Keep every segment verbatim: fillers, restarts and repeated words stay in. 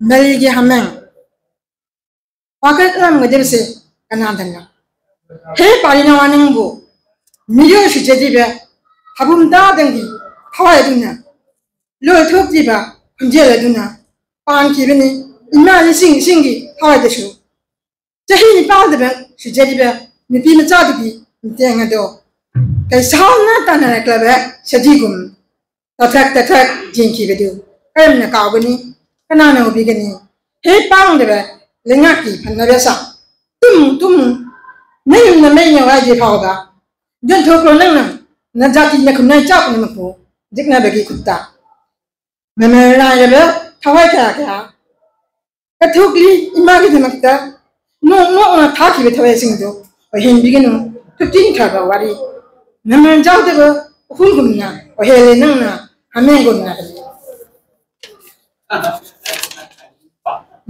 ꯅꯜꯒꯤ ꯍꯥꯃꯦꯡ ꯄꯥꯈꯠꯂꯝꯒꯗꯕꯁꯦ ꯀꯅꯥꯗꯅꯣ? ꯍꯦ ꯄꯥꯔꯤꯅꯋꯥ ꯅꯪꯕꯨ, ꯃꯤꯑꯣꯏ ꯁꯤꯖꯔꯤꯕ ꯍꯥꯕꯨꯝ ꯇꯥꯗꯪꯒꯤ ꯊꯋꯥꯏ ꯑꯗꯨꯅ, ꯂꯣꯏꯊꯣꯛꯇ꯭ꯔꯤꯕ ꯈꯣꯟꯖꯦꯜ ꯑꯗꯨꯅ ꯄꯥꯟꯈꯤꯕꯅꯤ ꯏꯃꯥ ꯂꯤꯁꯤꯡ ꯂꯤꯁꯤꯡꯒꯤ ꯊꯋꯥꯏꯗꯁꯨ꯫ ꯆꯍꯤ ꯅꯤꯄꯥꯜꯗꯕ ꯁꯤꯖꯔꯤꯕ ꯅꯨꯄꯤ ꯃꯆꯥꯗꯨꯒꯤ ꯃꯤꯠꯌꯦꯡ ꯑꯗꯣ ꯀꯩꯁꯥꯎꯅ ꯇꯥꯟꯅꯔꯛꯂꯕ ꯁꯖꯤꯒꯨꯝ ꯇꯊꯛ ꯇꯊꯛ ꯌꯦꯡꯈꯤꯕꯗꯨ ꯀꯔꯝꯅ ꯀꯥꯎꯒꯅꯤ? ꯀꯅꯥꯅ ꯎꯕꯤꯒꯅꯤ? ꯍꯦ ꯄꯥꯡꯗꯕ ꯂꯩꯉꯥꯛꯀꯤ ꯐꯅꯕ ꯁꯥ, ꯇꯨꯝꯃꯨ ꯇꯨꯝꯃꯨ, ꯅꯌꯨꯝ ꯅꯃꯩ ꯅꯋꯥꯏꯗ꯭ꯔꯤ ꯐꯥꯎꯕ ꯌꯣꯟꯊꯣꯛꯂꯣ ꯅꯪꯅ ꯅꯖꯥꯇꯤ ꯅꯈꯨꯟꯅꯥꯏ ꯆꯥꯛ ꯄꯨꯝꯅꯃꯛꯄꯨ ꯖꯤꯛꯅꯕꯒꯤ ꯈꯨꯠꯇ꯫ ꯃꯃꯜ ꯅꯥꯏꯔꯕ ꯊꯋꯥꯏ ꯀꯌꯥ ꯀꯌꯥ ꯀꯠꯊꯣꯛꯂꯤ ꯏꯃꯥꯒꯤꯗꯃꯛꯇ꯫ ꯅꯣꯛ ꯅꯣꯛꯅ ꯊꯥꯈꯤꯕ ꯊꯋꯥꯏꯁꯤꯡꯗꯨ ꯑꯣꯏꯍꯟꯕꯤꯒꯅꯨ꯫ ꯊꯨꯞꯆꯤꯟꯈ꯭ꯔꯕ ꯋꯥꯔꯤ ꯃꯃꯜ ꯌꯥꯎꯗꯕ ꯎꯈꯨꯜꯒꯨꯝꯅ ꯑꯣꯏꯍꯜꯂꯦ ꯅꯪꯅ ꯍꯥꯃꯦꯡꯒꯨꯝꯅ꯫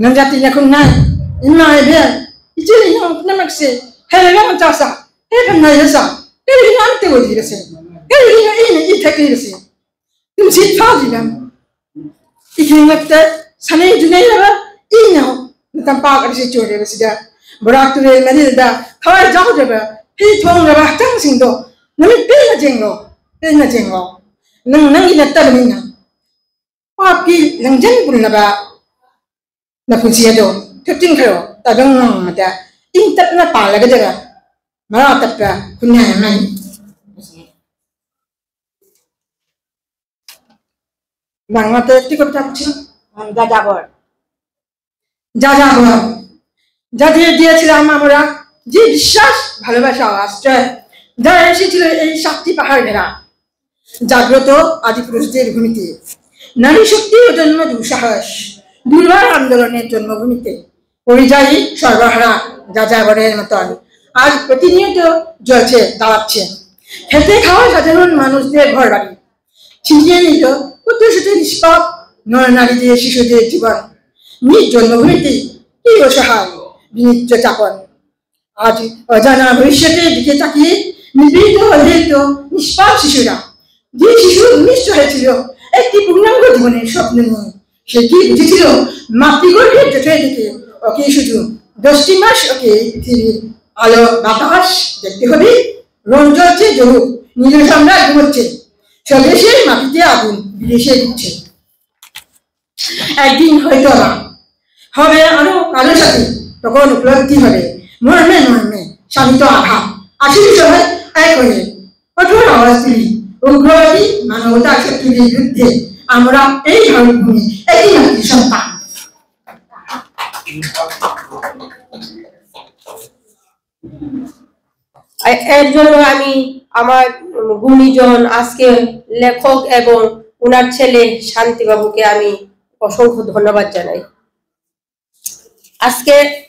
ꯅꯪ ꯖꯥꯇꯤ ꯅꯈꯨꯟ ꯅꯥꯏ, ꯏꯃꯥ ꯏꯕꯦꯟ, ꯏꯆꯤꯜ ꯏꯅꯥꯎ ꯄꯨꯝꯅꯃꯛꯁꯦ ꯍꯩꯔꯒ ꯃꯆꯥ ꯁꯥ, ꯍꯦ ꯐꯝꯅꯥꯏꯕ ꯁꯥ, ꯀꯔꯤꯒꯤꯅꯣ ꯑꯝꯇ ꯑꯣꯏꯗ꯭ꯔꯤꯕꯁꯦ? ꯀꯔꯤꯒꯤꯅꯣ ꯑꯩꯅ ꯏ ꯊꯛꯂꯤꯕꯁꯦ? ꯇꯨꯝꯁꯤꯠ ꯐꯥꯗ꯭ꯔꯤꯕ ꯏꯊꯦꯡꯂꯛꯇ ꯁꯥꯅꯩ ꯖꯨꯅꯩꯔꯕ ꯏꯅ ꯇꯝꯄꯥꯛ ꯑꯁꯤ ꯆꯣꯏꯔꯕꯁꯤꯗ ꯕꯣꯔꯥꯛ ꯇꯨꯔꯦꯜ ꯃꯔꯤꯜꯗ ꯊꯋꯥꯏ ꯌꯥꯎꯗ꯭ꯔꯕ ꯐꯤ ꯊꯣꯡꯂꯕ ꯍꯛꯆꯥꯡꯁꯤꯡꯗꯣ ꯅꯃꯤꯠ ꯄꯦꯟꯅ ꯌꯦꯡꯂꯣ, ꯄꯦꯟꯅ ꯌꯦꯡꯂꯣ꯫ ꯅꯪ ꯅꯪꯒꯤ ꯅꯠꯇꯕꯅꯤꯅ ꯄꯥꯞꯀꯤ ꯂꯪꯖꯟ ꯄꯨꯜꯂꯕ ꯅꯄꯨꯟꯁꯤ ꯑꯗꯣ ꯊꯨꯞꯆꯤꯟꯈ꯭ꯔꯣ꯫ ꯇꯥꯏꯕꯪ ꯃꯃꯥꯡꯗ ꯏꯪ ꯇꯞꯅ ꯄꯥꯜꯂꯒꯗꯕ ꯃꯔꯥ ꯇꯞꯄ ꯈꯨꯟꯅꯥꯏ ꯑꯃꯅꯤ꯫ বাংলাতে একটি কবিতা পড়ছি। যাযাবর। যাযাবর। যাদের দিয়েছিলাম আমরা যে বিশ্বাস, ভালোবাসা ও আশ্রয়, যারা এসেছিল এই সাতটি পাহাড় ঘেরা জাগ্রত আদিপুরুষদের ভূমিতে। নারী শক্তি ও জন্ম দুঃসাহস, দুর্বার আন্দোলনের জন্মভূমিতে পরিযায়ী সর্বহারা যাযাবরের মতন আজ প্রতিনিয়ত জ্বলছে, দাঁড়াচ্ছে। খেতে খাওয়া সাধারণ মানুষদের ঘর বাড়ি ছিনিয়ে নিল কত শত নিষ্পাপ নর নারীদের, শিশুদের জীবন। নিজ জন্মভূমিতে কি অসহায় বিনিদ্র যাপন। আজ অজানা ভবিষ্যতের দিকে তাকিয়ে নিপীড়িত, অবহেলিত, নিষ্পাপ শিশুরা, যে শিশু উনিশ হয়েছিল একটি পূর্ণাঙ্গ জীবনের স্বপ্ন নিয়ে, সে কি বুঝেছিল? মাতৃগর্ভে জেঠে থেকে ওকে শুধু দশটি মাস ওকে পৃথিবীর আলো বাতাস দেখতে হবে। রঞ্জক যে জরুক, নীল সম্রাট ঘুমোচ্ছে। স্বদেশের মাটিতে আগুন বিদেশে ঘুরছে। একদিন হয়তো আবার হবে আরো কারোর সাথে, তখন উপলব্ধি হবে মর্মে মর্মে শানিত আঘাত। আসুন সবাই এক হয়ে কঠোর আওয়াজ তুলি, উগ্রবাদী মানবতার শত্রুদের বিরুদ্ধে আমরা এই ভারত ভূমি একই মাটির সন্তান। এ-, এর জন্য আমি আমার গুণীজন, আজকে লেখক এবং ওনার ছেলে শান্তিবাবুকে আমি অসংখ্য ধন্যবাদ জানাই। আজকে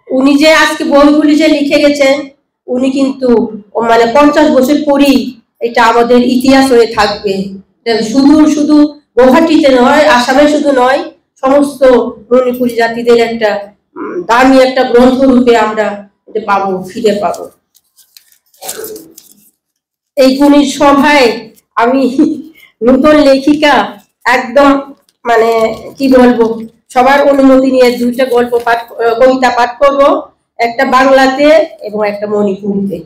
উনি যে আজকে বইগুলি যে লিখে গেছেন, উনি কিন্তু, ও মানে, পঞ্চাশ বছর পরেই এটা আমাদের ইতিহাস হয়ে থাকবে। এটা শুধু শুধু গুয়াহাটিতে নয়, আসামে শুধু নয়, সমস্ত মণিপুরী জাতিদের একটা, উম, দামি একটা গ্রন্থ রূপে আমরা এটা পাবো, ফিরে পাবো। এই গুণী সভায় আমি নতুন লেখিকা, একদম, মানে, কি বলবো, সবার অনুমতি নিয়ে দুইটা গল্প পাঠ, আহ, কবিতা পাঠ করব, একটা বাংলাতে এবং একটা মণিপুরিতে।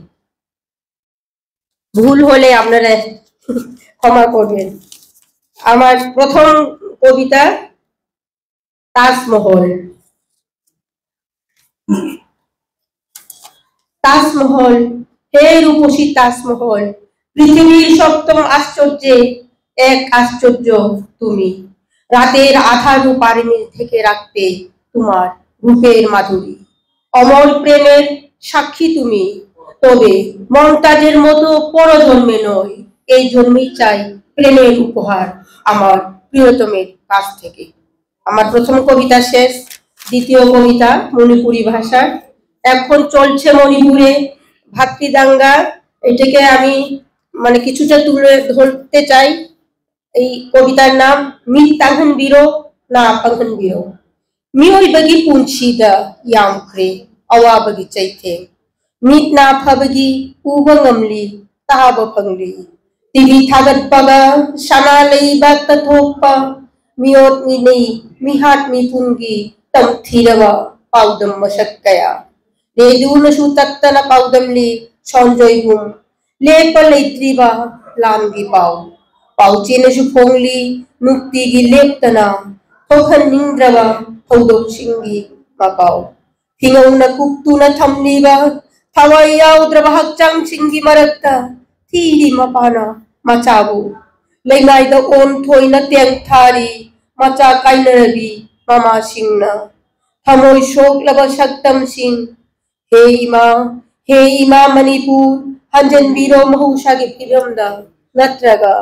ভুল হলে আপনারা ক্ষমা করবেন। আমার প্রথম কবিতা তাজমহল। তাজমহল, হে রূপসী তাজমহল, পৃথিবীর সপ্তম আশ্চর্যে এক আশ্চর্য তুমি। রাতের আধারও পারেনি ঢেকে রাখতে তোমার রূপের মাধুরী। অমর প্রেমের সাক্ষী তুমি, তবে মমতাজের মতো পরজন্মে নয়, এই জন্মেই চাই প্রেমের উপহার আমার প্রিয়তমের কাছ থেকে। আমার প্রথম কবিতা শেষ। দ্বিতীয় কবিতা মণিপুরি ভাষা। এখন চলছে মণিপুরে ভাতৃদাঙ্গা, এটাকে আমি, মানে, কিছুটা তুলে ধরতে চাই। এই কবিতার নাম মি তাংহান বিরো না পাংহান বিরো। মি ওই বাগি পুঞ্ছি দা ইয়াম ক্রে, আওয়া বাগি চাইতে। মি না ফাবাগি উবা ngamli, তাহাবা ফাংলি। টিভি থাগত পাগা, সানা লেইবা তাথোপা। ꯃꯤꯑꯣꯠ ꯃꯤꯅꯩ, ꯃꯤꯍꯥꯠ ꯃꯤꯄꯨꯟꯒꯤ ꯇꯝꯊꯤꯔꯕ ꯄꯥꯎꯗꯝ ꯃꯁꯛ ꯀꯌꯥ꯫ ꯂꯦꯗꯨꯅꯁꯨ ꯇꯠꯇꯅ ꯄꯥꯎꯗꯝꯂꯤ ꯁꯣꯟꯖꯣꯏꯕꯨꯝ꯫ ꯂꯦꯞꯄ ꯂꯩꯇ꯭ꯔꯤꯕ ꯂꯥꯟꯒꯤ ꯄꯥꯎ꯫ ꯄꯥꯎꯆꯦꯅꯁꯨ ꯐꯣꯡꯂꯤ ꯅꯨꯡꯇꯤꯒꯤ ꯂꯦꯞꯇꯅ ꯊꯣꯛꯍꯟꯅꯤꯡꯗ꯭ꯔꯕ ꯊꯧꯗꯣꯛꯁꯤꯡꯒꯤ ꯃꯄꯥꯎ꯫ ꯐꯤꯉꯧꯅ ꯀꯨꯞꯇꯨꯅ ꯊꯝꯂꯤꯕ ꯊꯋꯥꯏ ꯌꯥꯎꯗ꯭ꯔꯕ ꯍꯛꯆꯥꯡꯁꯤꯡꯒꯤ ꯃꯔꯛꯇ ꯊꯤꯔꯤ ꯃꯄꯥꯅ ꯃꯆꯥꯕꯨ꯫ ꯂꯩꯃꯥꯏꯗ ꯑꯣꯟꯊꯣꯏꯅ ꯇꯦꯡꯊꯥꯔꯤ ꯃꯆꯥ ꯀꯥꯏꯅꯔꯕꯤ ꯃꯃꯥꯁꯤꯡꯅ꯫ ꯊꯃꯣꯏ ꯁꯣꯛꯂꯕ ꯁꯛꯇꯝꯁꯤꯡ꯫ ꯍꯦ ꯏꯃꯥ, ꯍꯦ ꯏꯃꯥ ꯃꯅꯤꯄꯨꯔ, ꯍꯟꯖꯟꯕꯤꯔꯣ ꯃꯍꯧꯁꯥꯒꯤ ꯐꯤꯕꯝꯗ, ꯅꯠꯇ꯭ꯔꯒ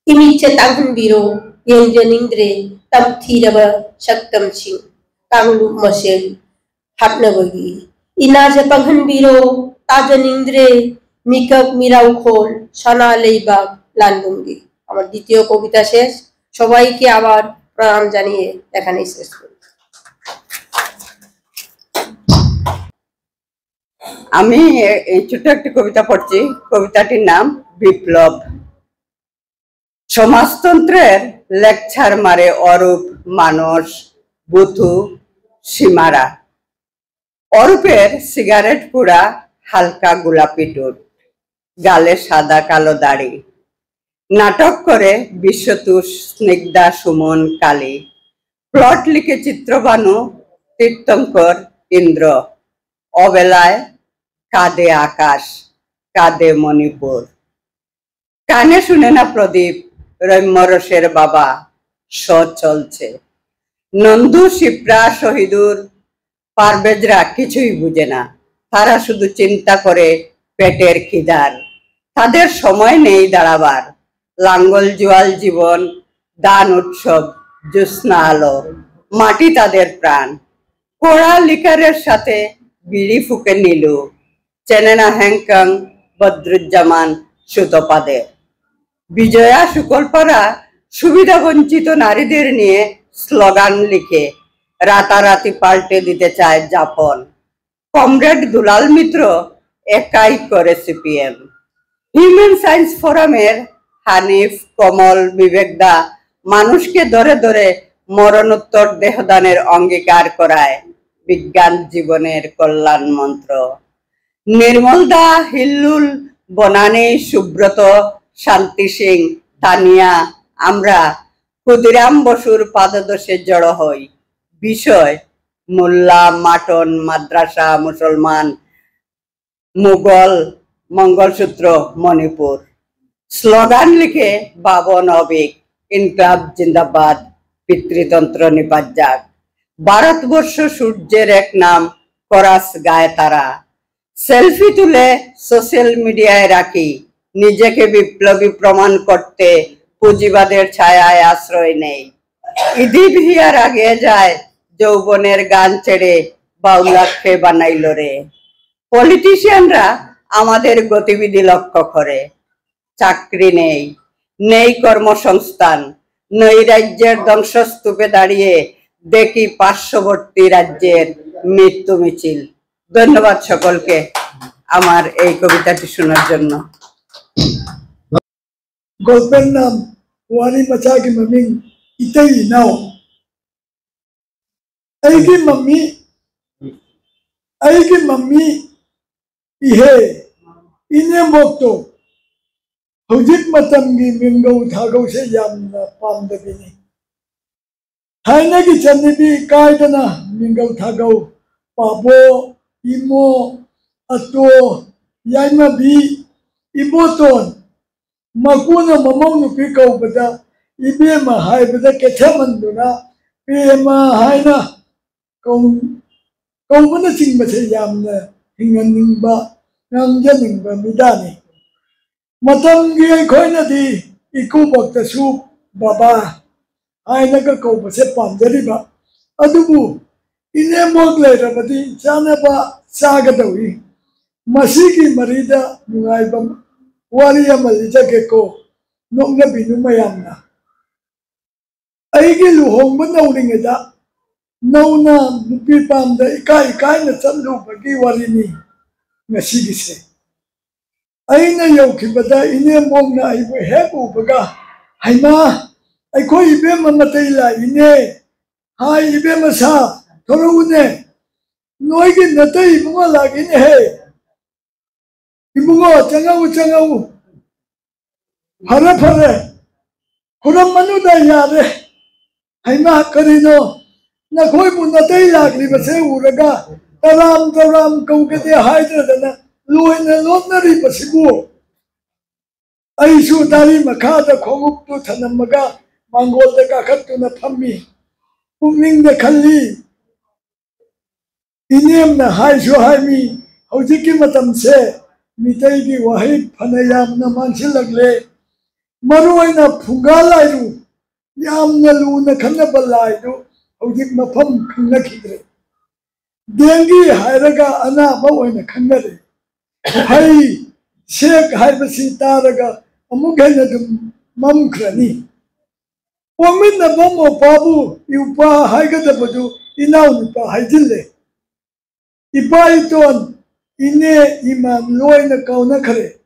ꯏꯃꯤꯠꯁꯦ ꯇꯥꯡꯍꯟꯕꯤꯔꯣ, ꯌꯦꯡꯖꯅꯤꯡꯗ꯭ꯔꯦ ꯇꯝꯊꯤꯔꯕ ꯁꯛꯇꯝꯁꯤꯡ꯫ ꯀꯥꯡꯂꯨꯞ ꯃꯁꯦꯜ ꯍꯥꯠꯅꯕꯒꯤ ꯏꯅꯥꯁꯦ ꯄꯪꯍꯟꯕꯤꯔꯣ, ꯇꯥꯖꯅꯤꯡꯗ꯭ꯔꯦ ꯃꯤꯀꯞ ꯃꯤꯔꯥꯎꯈꯣꯜ ꯁꯅꯥ ꯂꯩꯕꯥꯛ ꯂꯥꯟꯂꯨꯝꯒꯤ꯫ আমার দ্বিতীয় কবিতা শেষ। সবাইকে আবার প্রণাম জানিয়ে এখানেই শেষ করি। আমি এই ছোট্ট একটি কবিতা পড়ছি। কবিতাটির নাম বিপ্লব। সমাজতন্ত্রের লেকচার মারে অরূপ মানস, বুথু, সীমারা। অরূপের সিগারেট পুড়া, হালকা গোলাপি ঠোঁট, গালে সাদা কালো দাড়ি। নাটক করে বিশ্বতোষ, স্নিগ্ধা, সুমন, কালী। প্লট লিখে চিত্রভানু, তীর্থঙ্কর, ইন্দ্র। অবেলায় কাঁদে আকাশ, কাঁদে মণিপুর। কানে শুনে না প্রদীপ, রম্য রসের বাবা, শ চলছে। নন্দু, শিপ্রা, শহিদুর, পারভেজরা কিছুই বুঝে না। তারা শুধু চিন্তা করে পেটের খিদার। তাদের সময় নেই দাঁড়াবার। লাঙ্গল জোয়াল জীবন, ধান উৎসব, জ্যোৎস্না আলো, মাটি তাদের প্রাণ। কড়া লিকারের সাথে বিড়ি ফুঁকে নীলু, চেনে না হ্যাংকং, বদরুজ্জামান, সুতপাদের। বিজয়া শুকলপাড়া সুবিধা বঞ্চিত নারীদের নিয়ে স্লোগান লিখে রাতারাতি পাল্টে দিতে চায় জাপান। কমরেড দুলাল মিত্র একাই করে সিপিএম। হিউম্যান সায়েন্স ফোরামের হানিফ, কমল, বিবেকদা মানুষকে ধরে ধরে মরণোত্তর দেহদানের অঙ্গীকার করায় বিজ্ঞান জীবনের কল্যাণ মন্ত্র। নির্মলদা, হিল্লুল, বনানী, সুব্রত, শান্তি সিং, তানিয়া, আমরা ক্ষুদিরাম বসুর পাদদেশে জড়ো হই। বিষয়: মোল্লা, মাটন, মাদ্রাসা, মুসলমান, মুঘল, মঙ্গলসূত্র, মণিপুর। স্লোগান লিখে বাবন অবিক, ইনকলাব জিন্দাবাদ, পিতৃতন্ত্র নিপাত যাক, ভারতবর্ষ সূর্যের এক নাম, করাস গায়ে তারা। সেলফি তুলে সোশ্যাল মিডিয়ায় রাখি, নিজেকে বিপ্লবী প্রমাণ করতে পুঁজিবাদের ছায়ায় আশ্রয় নেই। ইদি ভিয়ার আগে যায়, যৌবনের গান ছেড়ে বাউলাক্ষে বানাইল রে। পলিটিশিয়ানরা আমাদের গতিবিধি লক্ষ্য করে। চাকরি নেই, নেই কর্মসংস্থান, নেই রাজ্যের ধ্বংসস্তূপে দাঁড়িয়ে দেখি পার্শ্ববর্তী রাজ্যের মৃত্যু মিছিল। ধন্যবাদ সকলকে আমার এই কবিতাটি শোনার জন্য। ꯒꯣꯜꯄꯦꯟ ꯅꯥꯝ ꯋꯥꯔꯤ ꯃꯆꯥꯒꯤ ꯃꯃꯤꯡ ꯏꯇꯩ ꯏꯅꯥꯎ꯫ ꯑꯩꯒꯤ ꯃꯃꯤ ꯑꯩꯒꯤ ꯃꯃꯤ ꯏꯍꯦ ꯏꯅꯦꯝꯕꯣꯛꯇꯣ ꯍꯧꯖꯤꯛ ꯃꯇꯝꯒꯤ ꯃꯤꯡꯒꯧ ꯊꯥꯒꯧꯁꯦ ꯌꯥꯝꯅ ꯄꯥꯝꯗꯕꯤꯅꯤ꯫ ꯊꯥꯏꯅꯒꯤ ꯆꯠꯅꯕꯤ ꯀꯥꯏꯗꯅ ꯃꯤꯡꯒꯧ ꯊꯥꯒꯧ, ꯄꯥꯕꯣ, ꯏꯃꯣ, ꯑꯇꯣ, ꯌꯥꯏꯃꯕꯤ, ꯏꯕꯣꯇꯣꯟ, ꯃꯄꯨꯅ ꯃꯃꯧ ꯅꯨꯄꯤ ꯀꯧꯕꯗ ꯏꯕꯦꯝꯃ ꯍꯥꯏꯕꯗ ꯀꯦꯊꯦꯃꯟꯗꯨꯅ ꯄ꯭ꯔꯦꯃ ꯍꯥꯏꯅ ꯀꯧ- ꯀꯧꯕꯅꯆꯤꯡꯕꯁꯦ ꯌꯥꯝꯅ ꯍꯤꯡꯍꯟꯅꯤꯡꯕ, ꯉꯥꯡꯖꯅꯤꯡꯕ ꯃꯤꯗꯥꯅꯤ꯫ ꯃꯇꯝꯒꯤ ꯑꯩꯈꯣꯏꯅꯗꯤ ꯏꯀꯨꯕꯣꯛꯇꯁꯨ ꯕꯕꯥ ꯍꯥꯏꯅꯒ ꯀꯧꯕꯁꯦ ꯄꯥꯝꯖꯔꯤꯕ, ꯑꯗꯨꯕꯨ ꯏꯅꯦꯝꯕꯣꯛ ꯂꯩꯔꯕꯗꯤ ꯆꯥꯅꯕ ꯆꯥꯒꯗꯧꯏ꯫ ꯃꯁꯤꯒꯤ ꯃꯔꯤꯗ ꯅꯨꯡꯉꯥꯏꯕ ꯋꯥꯔꯤ ꯑꯃ ꯂꯤꯖꯒꯦꯀꯣ, ꯅꯣꯛꯅꯕꯤꯅꯨ ꯃꯌꯥꯝꯅ꯫ ꯑꯩꯒꯤ ꯂꯨꯍꯣꯡꯕ ꯅꯧꯔꯤꯉꯩꯗ ꯅꯧꯅ ꯅꯨꯄꯤ ꯄꯥꯝꯗ ꯏꯀꯥꯏ ꯏꯀꯥꯏꯅ ꯆꯠꯂꯨꯕꯒꯤ ꯋꯥꯔꯤꯅꯤ ꯉꯁꯤꯒꯤꯁꯦ꯫ ꯑꯩꯅ ꯌꯧꯈꯤꯕꯗ ꯏꯅꯦꯝꯕꯣꯛꯅ ꯑꯩꯕꯨ ꯍꯦꯛ ꯎꯕꯒ, "ꯍꯩꯃꯥ, ꯑꯩꯈꯣꯏ ꯏꯕꯦꯝꯃ ꯃꯇꯩ ꯂꯥꯛꯏꯅꯦ꯫ ꯍꯥꯏ, ꯏꯕꯦꯝꯃ ꯁꯥ, ꯊꯣꯔꯛꯎꯅꯦ꯫ ꯅꯣꯏꯒꯤ ꯅꯇꯩ ꯏꯕꯨꯡꯉꯣ ꯂꯥꯛꯏꯅꯦꯍꯦ꯫ ꯏꯕꯨꯡꯉꯣ, ꯆꯪꯉꯛꯎ, ꯆꯪꯉꯛꯎ꯫ ꯐꯔꯦ, ꯐꯔꯦ꯫ ꯈꯨꯔꯝꯃꯅꯨꯗ, ꯌꯥꯔꯦ꯫ ꯍꯩꯃꯥ, ꯀꯔꯤꯅꯣ? ꯅꯈꯣꯏꯕꯨ ꯅꯇꯩ ꯂꯥꯛꯂꯤꯕꯁꯦ ꯎꯔꯒ ꯇꯔꯥꯝ ꯇꯔꯥꯝ ꯀꯧꯒꯗꯦ ꯍꯥꯏꯗ꯭ꯔꯗꯅ ꯂꯣꯏꯅ ꯂꯣꯠꯅꯔꯤꯕꯁꯤꯕꯨ?" ꯑꯩꯁꯨ ꯗꯥꯔꯤ ꯃꯈꯥꯗ ꯈꯣꯡꯎꯞꯇꯨ ꯊꯅꯝꯃꯒ ꯃꯥꯡꯒꯣꯜꯗ ꯀꯥꯈꯠꯇꯨꯅ ꯐꯝꯃꯤ꯫ ꯄꯨꯛꯅꯤꯡꯗ ꯈꯜꯂꯤ, ꯏꯅꯦꯝꯅ ꯍꯥꯏꯁꯨ ꯍꯥꯏꯃꯤ, ꯍꯧꯖꯤꯛꯀꯤ ꯃꯇꯝꯁꯦ ꯃꯤꯇꯩꯒꯤ ꯋꯥꯍꯩ ꯐꯅ ꯌꯥꯝꯅ ꯃꯥꯡꯁꯤꯜꯂꯛꯂꯦ꯫ ꯃꯔꯨ ꯑꯣꯏꯅ ꯐꯨꯡꯒꯥ ꯂꯥꯏꯔꯨ, ꯌꯥꯝꯅ ꯂꯨꯅ ꯈꯟꯅꯕ ꯂꯥꯏꯗꯨ ꯍꯧꯖꯤꯛ ꯃꯐꯝ ꯈꯪꯅꯈꯤꯗ꯭ꯔꯦ꯫ ꯗꯦꯡꯒꯤ ꯍꯥꯏꯔꯒ ꯑꯅꯥꯕ ꯑꯣꯏꯅ ꯈꯪꯅꯔꯦ꯫ ꯐꯩ, ꯁꯦꯛ ꯍꯥꯏꯕꯁꯤ ꯇꯥꯔꯒ ꯑꯃꯨꯛ ꯍꯦꯟꯅ ꯑꯗꯨꯝ ꯃꯝꯈ꯭ꯔꯅꯤ꯫ ꯄꯣꯛꯃꯤꯟꯅꯕ ꯃꯧꯄꯥꯕꯨ ꯏꯎꯄꯥ ꯍꯥꯏꯒꯗꯕꯗꯨ ꯏꯅꯥꯎꯅꯨꯄꯥ ꯍꯥꯏꯖꯤꯜꯂꯦ꯫ ꯏꯄꯥ ꯏꯇꯣꯟ, ꯏꯅꯦ ꯏꯃꯥ ꯂꯣꯏꯅ ꯀꯥꯎꯅꯈ꯭ꯔꯦ꯫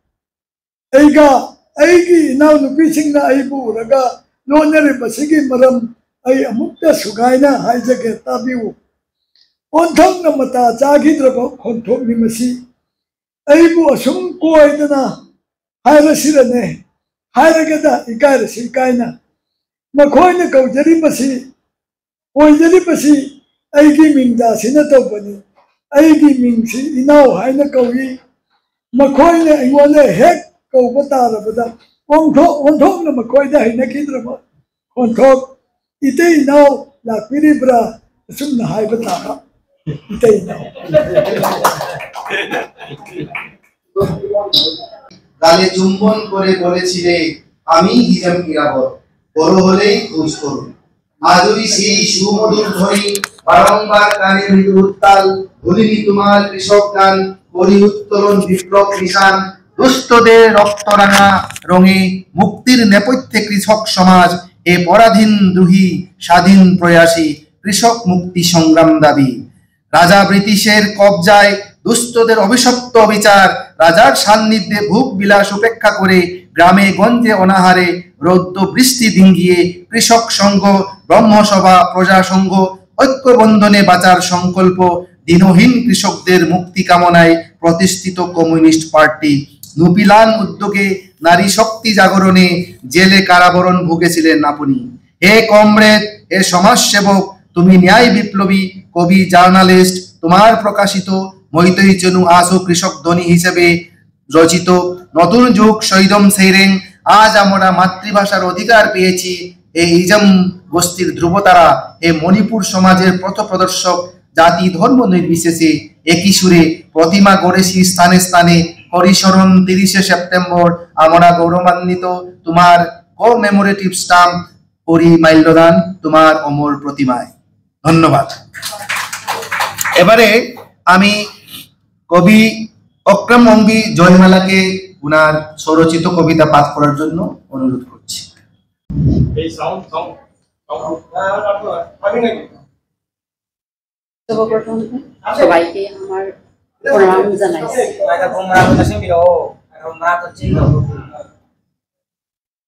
ꯑꯩꯒ ꯑꯩꯒꯤ ꯏꯅꯥꯎꯅꯨꯄꯤꯁꯤꯡꯅ ꯑꯩꯕꯨ ꯎꯔꯒ ꯂꯣꯟꯅꯔꯤꯕꯁꯤꯒꯤ ꯃꯔꯝ ꯑꯩ ꯑꯃꯨꯛꯇ ꯁꯨꯒꯥꯏꯅ ꯍꯥꯏꯖꯒꯦ, ꯇꯥꯕꯤꯌꯨ꯫ ꯑꯣꯟꯊꯣꯛꯅ ꯃꯇꯥ ꯆꯥꯈꯤꯗ꯭ꯔꯕ ꯈꯣꯟꯊꯣꯛꯅꯤ ꯃꯁꯤ꯫ ꯑꯩꯕꯨ ꯑꯁꯨꯝ ꯀꯣꯏꯗꯅ ꯍꯥꯏꯔꯁꯤꯔꯅꯦ, ꯍꯥꯏꯔꯒꯗ ꯏꯀꯥꯏꯔꯁꯨ ꯏꯀꯥꯏꯅ꯫ ꯃꯈꯣꯏꯅ ꯀꯧꯖꯔꯤꯕꯁꯤ, ꯀꯣꯏꯖꯔꯤꯕꯁꯤ ꯑꯩꯒꯤ ꯃꯤꯡꯗꯥꯁꯤꯅ ꯇꯧꯕꯅꯤ꯫ ꯑꯩꯒꯤ ꯃꯤꯡꯁꯤ ꯏꯅꯥꯎ ꯍꯥꯏꯅ ꯀꯧꯏ꯫ ꯃꯈꯣꯏꯅ ꯑꯩꯉꯣꯟꯗ ꯍꯦꯛ ꯀꯧꯕ ꯇꯥꯔꯕꯗ ꯑꯣꯟꯊꯣꯛ ꯑꯣꯟꯊꯣꯛꯅ ꯃꯈꯣꯏꯗ ꯍꯩꯅꯈꯤꯗ꯭ꯔꯕ ꯈꯣꯟꯊꯣꯛ, "ꯏꯇꯩ ꯏꯅꯥꯎ ꯂꯥꯛꯄꯤꯔꯤꯕ꯭ꯔꯥ?" ꯑꯁꯨꯝꯅ ꯍꯥꯏꯕ ꯇꯥꯕ꯫ ꯏꯇꯩ ꯏꯅꯥꯎ꯫ গালে চুম্বন করে বলেছিলে, "আমি হিজাম কিরাবত, বড় হলেই খোঁজ করুন।" মাধুরী সেই সুমধুর ধ্বনি বারংবার কানে মৃদু উত্তাল, ভুলিনি তোমার কৃষক গান, করি উত্তরণ বিপ্লব নিশান, দুষ্টদের রক্তরাঙা রঙে মুক্তির নেপথ্যে কৃষক সমাজ, এ পরাধীন দ্রোহী স্বাধীন প্রয়াসী কৃষক মুক্তি সংগ্রাম দাবি। রাজা ব্রিটিশের কবজায় দুষ্টদের অভিশপ্ত অবিচার, রাজার সান্নিধ্যে ভোগ বিলাস উপেক্ষা করে গ্রামে গঞ্জে অনাহারে রৌদ্র বৃষ্টি ডিঙ্গিয়ে কৃষক সংঘ, ব্রহ্মসভা, প্রজা সংঘ, ঐক্যবন্ধনে বাঁচার সংকল্প, দীনহীন কৃষকদের মুক্তি কামনায় প্রতিষ্ঠিত কমিউনিস্ট পার্টি। নুপিলান উদ্যোগে নারী শক্তি জাগরণে জেলে কারাবরণ ভুগেছিলেন আপনি। হে কমরেড, হে সমাজসেবক, তুমি ন্যায় বিপ্লবী, কবি, জার্নালিস্ট। তোমার প্রকাশিত মৈতৈ চনু আসো কৃষক ধ্বনি হিসেবে রচিত নতুন যুগ সৈদম সেইরেং, আজ আমরা মাতৃভাষার অধিকার পেয়েছি, এই ইজম গোষ্ঠীর ধ্রুবতারা, হে মণিপুর সমাজের পথপ্রদর্শক, জাতি ধর্ম নির্বিশেষে একই সুরে প্রতিমা গড়েছি স্থানে স্থানে। হরিশরণ তিরিশে সেপ্টেম্বর, আমরা গৌরবান্বিত তোমার কমেমোরেটিভ স্টাম্প, হরি মাল্যদান তোমার অমর প্রতিমায়। ধন্যবাদ। এবারে আমি কবি অক্রম অম্বি জয়মালাকে ওনার স্বরচিত কবিতা পাঠ করার জন্য অনুরোধ করছি। এই সাউন্ড সাউন্ড আমি নাকি? সর্বপ্রথম সবাইকে আমার প্রণাম জানাইছি।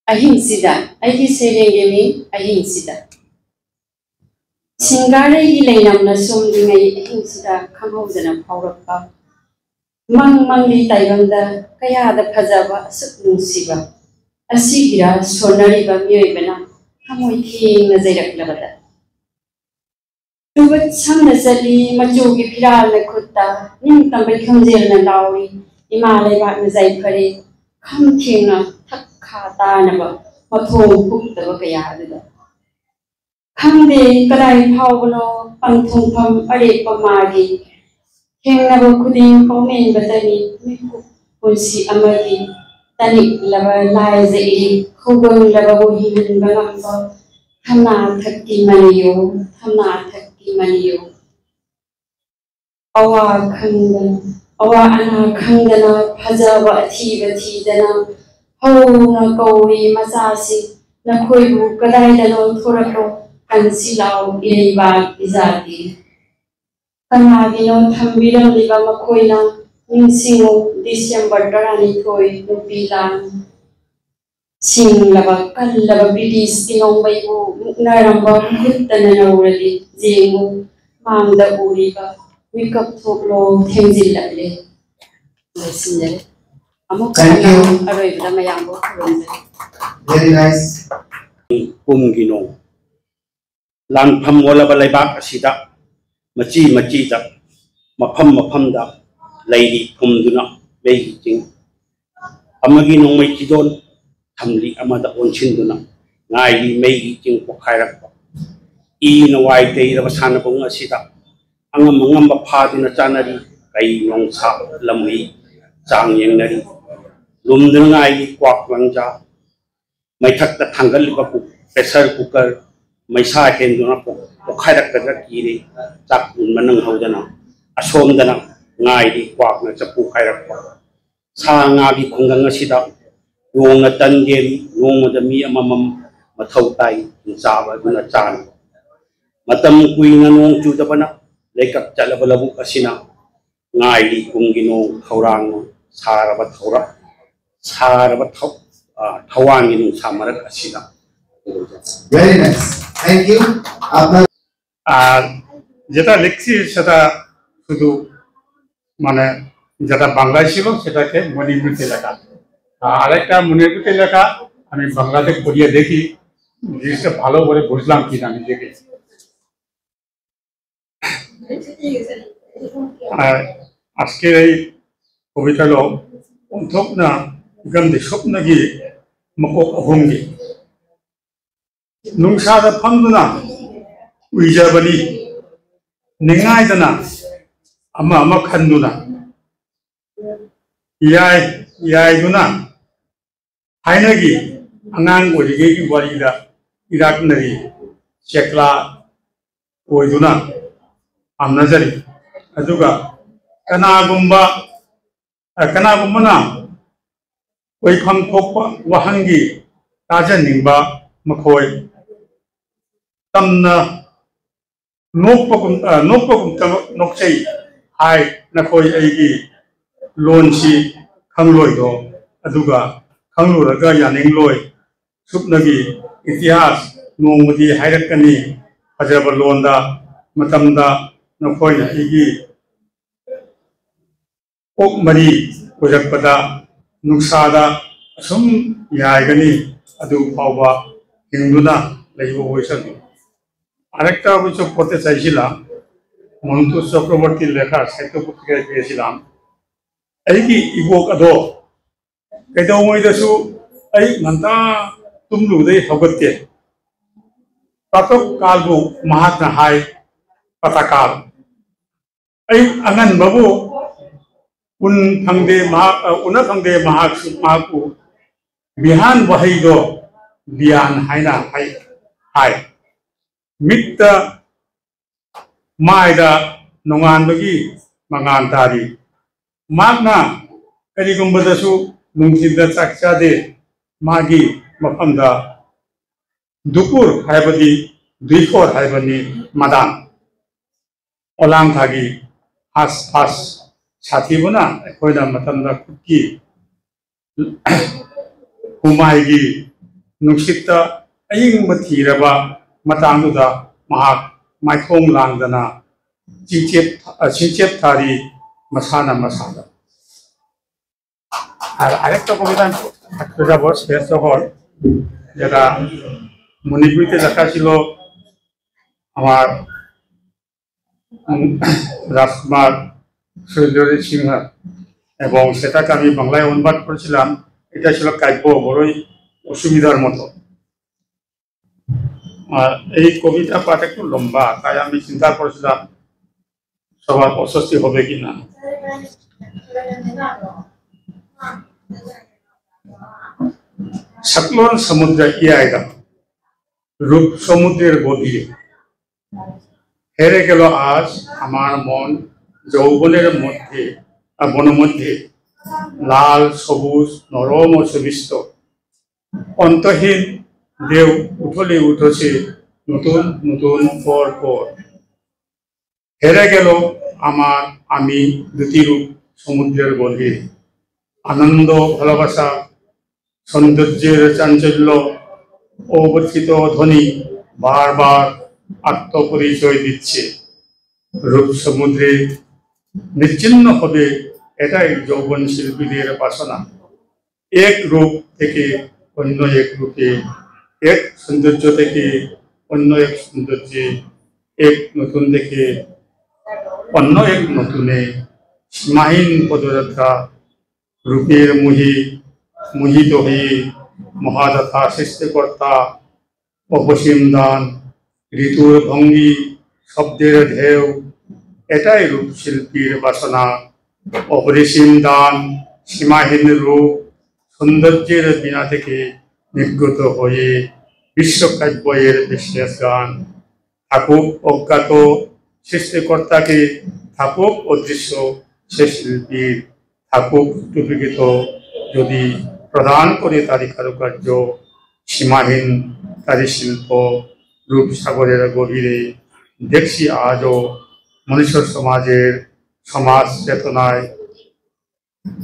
ꯑꯍꯤꯡꯁꯤꯗ ꯑꯩꯒꯤ ꯁꯩꯔꯦꯡꯒꯤ ꯃꯤꯡ ꯑꯍꯤꯡꯁꯤꯗ꯫ ꯁꯤꯡꯒꯥꯔꯩꯒꯤ ꯂꯩꯅꯝꯅ ꯁꯣꯝꯂꯤꯉꯩ ꯑꯍꯤꯡꯁꯤꯗ ꯈꯪꯍꯧꯗꯅ ꯐꯥꯎꯔꯛꯄ ꯃꯪ ꯃꯪꯂꯤ ꯇꯥꯏꯕꯪꯗ ꯀꯌꯥꯗ ꯐꯖꯕ ꯑꯁꯨꯛ ꯅꯨꯡꯁꯤꯕ ꯑꯁꯤꯒꯤꯔ ꯁꯣꯟꯅꯔꯤꯕ ꯃꯤꯑꯣꯏꯕꯅ ꯊꯃꯣꯏ ꯊꯦꯡꯅ ꯆꯩꯔꯛꯂꯕꯗ꯫ ꯇꯨꯕꯠ ꯁꯝꯅ ꯆꯠꯂꯤ ꯃꯆꯨꯒꯤ ꯐꯤꯔꯥꯜꯅ ꯈꯨꯠꯇ ꯅꯤꯡꯇꯝꯕꯩ ꯈꯣꯟꯖꯦꯜꯅ ꯂꯥꯎꯔꯤ ꯏꯃꯥ ꯂꯩꯕꯥꯛꯅ ꯌꯥꯏꯐꯔꯦ ꯈꯝ ꯊꯦꯡꯅ ꯊꯛ ꯈꯥ ꯇꯥꯅꯕ ꯃꯊꯣꯡ ꯍꯨꯛꯇꯕ ꯀꯌꯥ ꯑꯗꯨꯗ ꯈꯪꯗꯦ ꯀꯗꯥꯏ ꯐꯥꯎꯕꯅꯣ ꯄꯟꯊꯨꯡꯐꯝ ꯑꯔꯦꯞꯄ ꯃꯥꯒꯤ ꯊꯦꯡꯅꯕ ꯈꯨꯗꯤꯡ ꯄꯥꯎꯃꯦꯟꯕꯇꯅꯤ ꯃꯤꯀꯨꯞ ꯄꯨꯟꯁꯤ ꯑꯃꯒꯤ ꯇꯅꯤꯛꯂꯕ ꯂꯥꯏꯖ ꯏꯔꯤꯛ ꯈꯧꯒꯪꯂꯕꯕꯨ ꯍꯤꯡꯍꯟꯕ ꯉꯝꯕ ꯊꯝꯅꯥ ꯊꯛꯀꯤ ꯃꯅꯤꯌꯣ ꯊꯝꯅꯥ ꯊꯛꯀꯤ ꯃꯅꯤꯌꯣ ꯑꯋꯥ ꯈꯪꯗꯅ ꯑꯋꯥ ꯑꯅꯥ ꯈꯪꯗꯅ ꯐꯖꯕ ꯑꯊꯤꯕ ꯊꯤꯗꯅ ꯍꯧꯅ ꯀꯧꯔꯤ ꯃꯆꯥꯁꯤꯡ ꯅꯈꯣꯏꯕꯨ ꯀꯗꯥꯏꯗꯅꯣ ꯊꯣꯔꯛꯂꯣ ꯀꯟꯁꯤ ꯂꯥꯎ ꯏꯔꯩꯕꯥꯛ ꯏꯖꯥꯇꯤ ꯀꯅꯥꯒꯤꯅꯣ ꯊꯝꯕꯤꯔꯝꯂꯤꯕ ꯃꯈꯣꯏꯅ? ꯅꯤꯡꯁꯤꯡꯉꯨ, ꯗꯤꯁꯦꯝꯕꯔ ꯇꯔꯥꯅꯤꯊꯣꯏ, ꯅꯨꯄꯤ ꯂꯥꯟ꯫ ꯁꯤꯡꯂꯕ ꯀꯜꯂꯕ ꯕ꯭ꯔꯤꯇꯤꯁꯀꯤ ꯅꯣꯡꯃꯩꯕꯨ ꯃꯨꯛꯅꯔꯝꯕ ꯃꯈꯨꯠꯇꯅ ꯂꯧꯔꯗꯤ, ꯌꯦꯡꯉꯨ, ꯃꯥꯡꯗ ꯎꯔꯤꯕ ꯃꯤꯀꯞ ꯊꯣꯛꯂꯣ, ꯊꯦꯡꯖꯤꯜꯂꯛꯂꯦ꯫ ꯂꯣꯏꯁꯤꯟꯖꯔꯦ꯫ ꯑꯃꯨꯛ Thank you. ꯍꯟꯅ ꯑꯔꯣꯏꯕꯗ ꯃꯌꯥꯝꯕꯨ ꯈꯨꯔꯨꯝꯖꯔꯤ꯫ Very nice. ꯀꯨꯝꯒꯤꯅꯣ꯫ ꯂꯥꯟꯐꯝ ꯑꯣꯜꯂꯕ ꯂꯩꯕꯥꯛ ꯑꯁꯤꯗ ꯃꯆꯤ ꯃꯆꯤꯗ, ꯃꯐꯝ ꯃꯐꯝꯗ ꯂꯩꯔꯤ ꯐꯨꯝꯗꯨꯅ ꯃꯩꯒꯤ ꯆꯤꯡ꯫ ꯑꯃꯒꯤ ꯅꯣꯡꯃꯩ ꯊꯤꯗꯣꯟ ꯊꯝꯂꯤ ꯑꯃꯗ ꯑꯣꯟꯁꯤꯟꯗꯨꯅ ꯉꯥꯏꯔꯤ ꯃꯩꯒꯤ ꯆꯤꯡ ꯄꯣꯈꯥꯏꯔꯛꯄ꯫ ꯏꯅ ꯋꯥꯏ ꯇꯩꯔꯕ ꯁꯥꯟꯅꯕꯨꯡ ꯑꯁꯤꯗ ꯑꯉꯝ ꯑꯉꯝꯕ ꯐꯥꯗꯨꯅ ꯆꯥꯅꯔꯤ꯫ ꯀꯩ ꯅꯣꯡꯁꯥ ꯂꯝꯍꯨꯏ ꯆꯥꯡ ꯌꯦꯡꯅꯔꯤ꯫ ꯂꯨꯝꯗꯨꯅ ꯉꯥꯏꯔꯤ ꯀ꯭ꯋꯥꯛ ꯂꯪꯖꯥ꯫ ꯃꯩꯊꯛꯇ ꯊꯥꯡꯒꯠꯂꯤꯕ ꯀꯨ-, pressure cooker ꯃꯩꯁꯥ ꯍꯦꯟꯗꯨꯅ ꯄꯣ-, ꯄꯣꯈꯥꯏꯔꯛꯀꯗ꯭ꯔꯥ ꯀꯤꯔꯦ꯫ ꯆꯥꯛ ꯃꯨꯟꯕ ꯅꯪꯍꯧꯗꯅ ꯑꯁꯣꯝꯗꯅ ꯉꯥꯏꯔꯤ ꯀ꯭ꯋꯥꯛꯅ ꯆꯐꯨ ꯈꯥꯏꯔꯛꯄ꯫ ꯁꯥ ꯉꯥꯒꯤ ꯈꯨꯡꯒꯪ ꯑꯁꯤꯗ ꯌꯣꯡꯅ ꯇꯟ ꯌꯦꯜꯂꯤ꯫ ꯅꯣꯡꯃꯗ ꯃꯤ ꯑꯃꯃꯝ ꯃꯊꯧ ꯇꯥꯏ, ꯍꯤꯡꯆꯥꯕ ꯑꯗꯨꯅ ꯆꯥꯅꯕ꯫ ꯃꯇꯝ ꯀꯨꯏꯅ ꯅꯣꯡ ꯆꯨꯗꯕꯅ ꯂꯩꯀꯛ ꯆꯠꯂꯕ ꯂꯧꯕꯨꯛ ꯑꯁꯤꯅ ꯉꯥꯏꯔꯤ ꯀꯨꯝꯒꯤ ꯅꯣꯡ ꯈꯧꯔꯥꯡꯅ ꯁꯥꯔꯕ ꯊꯧꯔ-, ꯁꯥꯔꯕ ꯊꯧ-, ꯑ, ꯊꯋꯥꯟꯒꯤ ꯅꯨꯡꯁꯥ ꯃꯔꯛ ꯑꯁꯤꯗ꯫ Very nice. Thank you. আপনার আর যেটা লিখছি সেটা শুধু মানে যেটা বাংলায় ছিল সেটাকে মণিপুরিতে লেখা। আর আরেকটা মণিপুরিতে লেখা আমি বাংলাতে পড়িয়ে দেখি, জিনিসটা ভালো করে বুঝলাম কিনা নিজেকে। 아, 아스케레이 고비탈로 ꯊꯣꯛꯅ ꯒꯝꯗꯤ ꯁꯨꯞꯅꯒꯤ ꯃꯀꯣꯛ ꯑꯍꯨꯝꯒꯤ ꯅꯨꯡꯁꯥꯗ ꯐꯝꯗꯨꯅ ꯎꯏꯖꯕꯅꯤ꯫ ꯅꯤꯡꯉꯥꯏꯗꯅ ꯑꯃ ꯑꯃ ꯈꯟꯗꯨꯅ ꯌꯥꯏ ꯌꯥꯏꯗꯨꯅ ꯊꯥꯏꯅꯒꯤ ꯑꯉꯥꯡ ꯑꯣꯏꯔꯤꯉꯩꯒꯤ ꯋꯥꯔꯤꯗ ꯏꯔꯥꯛꯅꯔꯤ ꯆꯦꯛꯂꯥ ꯑꯣꯏꯗꯨꯅ ꯄꯥꯝꯅꯖꯔꯤ꯫ ꯑꯗꯨꯒ ꯀꯅꯥꯒꯨꯝꯕ, ꯑ, ꯀꯅꯥꯒꯨꯝꯕꯅ ꯑꯣꯏꯐꯝ ꯊꯣꯛꯄ ꯋꯥꯍꯪꯒꯤ ꯇꯥꯖꯅꯤꯡꯕ ꯃꯈꯣꯏ ꯇꯝꯅ ꯅꯣꯛꯄꯒꯨꯝ ꯑ, ꯅꯣꯛꯄꯒꯨꯝꯇꯃꯛ ꯅꯣꯛꯆꯩ ꯍꯥꯏ꯫ ꯅꯈꯣꯏ ꯑꯩꯒꯤ ꯂꯣꯟꯁꯤ ꯈꯪꯂꯣꯏꯗꯣ, ꯑꯗꯨꯒ ꯈꯪꯂꯨꯔꯒ ꯌꯥꯅꯤꯡꯂꯣꯏ꯫ ꯁꯨꯞꯅꯒꯤ ꯏꯇꯤꯍꯥꯁ ꯅꯣꯡꯃꯗꯤ ꯍꯥꯏꯔꯛꯀꯅꯤ ꯐꯖꯕ ꯂꯣꯟꯗ꯫ ꯃꯇꯝꯗ ꯅꯈꯣꯏꯅ ꯑꯩꯒꯤ ꯀꯣꯛ ꯃꯔꯤ ꯑꯣꯏꯔꯛꯄꯗ ꯅꯨꯡꯁꯥꯗ ꯑꯁꯨꯝ ꯌꯥꯏꯒꯅꯤ, ꯑꯗꯨ ꯐꯥꯎꯕ ꯍꯤꯡꯗꯨꯅ ꯂꯩꯕ ꯑꯣꯏꯁꯅꯨ꯫ আরেকটা অবশ্য পড়তে চাইছিলাম, মন্টু চক্রবর্তীর লেখা, সাহিত্য পত্রিকায় পেয়েছিলাম। ꯑꯩꯒꯤ ꯏꯕꯣꯛ ꯑꯗꯣ ꯀꯩꯗꯧꯉꯩꯗꯁꯨ ꯑꯌꯨꯛ ꯉꯟꯇꯥ ꯇꯨꯝꯂꯨꯕꯗꯩ ꯍꯧꯒꯠꯇꯦ꯫ ꯄ꯭ꯔꯥꯇꯣꯛ ꯀꯥꯜꯕꯨ ꯃꯍꯥꯛꯅ ꯍꯥꯏ, ꯄ꯭ꯔꯥꯇꯣꯛ ꯀꯥꯜ꯫ ꯑꯌꯨꯛ ꯑꯉꯟꯕꯕꯨ ꯎꯟ ꯐꯪꯗꯦ ꯃꯍꯥꯛ, ꯑ, ꯎꯅ ꯐꯪꯗꯦ ꯃꯍꯥꯛꯁꯨ, ꯃꯍꯥꯛꯄꯨ ꯕꯤꯍꯥꯟ ꯋꯥꯍꯩꯗꯣ ꯕꯤꯌꯥꯟ ꯍꯥꯏꯅ ꯍꯥꯏ, ꯍꯥꯏ꯫ ꯃꯤꯠꯇ ꯃꯥꯏꯗ ꯅꯣꯡꯉꯥꯟꯕꯒꯤ ꯃꯉꯥꯜ ꯇꯥꯔꯤ꯫ ꯃꯍꯥꯛꯅ ꯀꯔꯤꯒꯨꯝꯕꯗꯁꯨ ꯅꯨꯡꯊꯤꯜꯗ ꯆꯥꯛ ꯆꯥꯗꯦ꯫ ꯃꯥꯒꯤ ꯃꯐꯝꯗ ꯗꯨꯀꯨꯔ ꯍꯥꯏꯕꯗꯤ ꯗꯨꯏꯐꯣꯔ ꯍꯥꯏꯕꯅꯤ꯫ ꯃꯗꯥꯟ ꯑꯣꯂꯥꯡꯊꯥꯒꯤ ꯍꯥꯁ ꯐꯥꯁ ꯁꯥꯊꯤꯕꯅ ꯑꯩꯈꯣꯏꯅ ꯃꯇꯝꯗ ꯈꯨꯠꯀꯤ ꯍꯨꯃꯥꯏꯒꯤ ꯅꯨꯡꯁꯤꯠꯇ ꯑꯏꯪꯕ ꯊꯤꯔꯕ ꯃꯇꯥꯡꯗꯨꯗ ꯃꯍꯥꯛ ꯃꯥꯏꯊꯣꯡ ꯂꯥꯡꯗꯅ ꯆꯤꯡꯆꯦꯞ, ꯆꯤꯡꯆꯦꯞ ꯊꯥꯔꯤ ꯃꯁꯥꯅ ꯃꯁꯥꯗ꯫ আর আরেকটা কবিতা আমি পড়তে যাবো, শেষ যখন, যেটা মণিপুরিতে লেখা ছিল আমার, উম, রাজকুমার সুরেন্দ্রজিৎ সিংহ, এবং সেটাকে আমি বাংলায় অনুবাদ করেছিলাম। এটা ছিল কাব্য, বড়ই অসুবিধার মতো। আর এই কবিতা পাঠ একটু লম্বা, তাই আমি চিন্তা করেছিলাম সবার অস্বস্তি হবে কিনা। ꯁꯛꯂꯣꯟ ꯁꯃꯨꯗ꯭ꯔ ꯏꯌꯥꯏꯗ, ꯔꯨꯞ ꯁꯃꯨꯗ꯭ꯔ ꯒꯣꯕꯤꯔꯦ, হেরে গেল আজ আমার মন যৌবনের মধ্যে, আ, বনমধ্যে, লাল সবুজ নরম ও সুবিষ্ট। অন্তহীন ঢেউ উথলি উঠছে নতুন নতুন পর পর। হেরে গেল আমার আমি দুটি রূপ সমুদ্রের গভীরে। আনন্দ, ভালোবাসা, সৌন্দর্যের চাঞ্চল্য, অবর্ষিত ধ্বনি বারবার আত্মপরিচয় দিচ্ছে। রূপ সমুদ্রে নিশ্চিহ্ন হবে, এটাই যৌবন শিল্পীদের বাসনা। এক রূপ থেকে অন্য এক রূপে, এক সৌন্দর্য থেকে অন্য এক সৌন্দর্যে, এক নতুন থেকে অন্য এক নতুনে সীমাহীন পদযাত্রা। রূপের মোহে মোহিত হয়ে মহাদাতা সৃষ্টিকর্তা, অপসীম দান, ঋতুর ভঙ্গি, শব্দের ঢেউ, এটাই রূপশিল্পীর বাসনা। অপরিসীম দান, সীমাহীন রূপ, সৌন্দর্যের বীণা থেকে নির্গত হয়ে বিশ্বকাব্য এর বিশেষ গান। থাকুক অজ্ঞাত সৃষ্টিকর্তাকে, থাকুক অদৃশ্য সে শিল্পীর, থাকুক টুপিকৃত যদি প্রদান করে তারই কারুকার্য। সীমাহীন তারই শিল্প, রূপসাগরের গভীরে দেখছি আজও মনুষ্য সমাজের সমাজ চেতনায়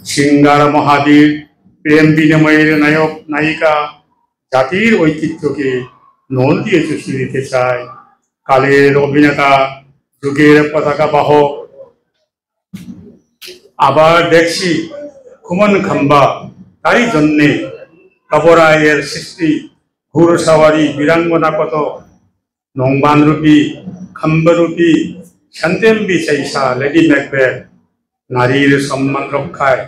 শৃঙ্গার মহাবীর, প্রেম বিনিময়ের নায়ক নায়িকা, জাতির ঐতিহ্যকে নল দিয়ে চুষে দিতে চায়। কালের অভিনেতা, যুগের পতাকা বাহক। আবার দেখছি খুমন খাম্বা, তারই জন্যে কাবরায়ের সৃষ্টি, ঘোড়সাওয়ারি বীরাঙ্গনা কত, নংবানরূপী, খাম্বারূপী, শান্তেম্বি চাইসা, লেডি ম্যাকবেথ, নারীর সম্মান রক্ষায়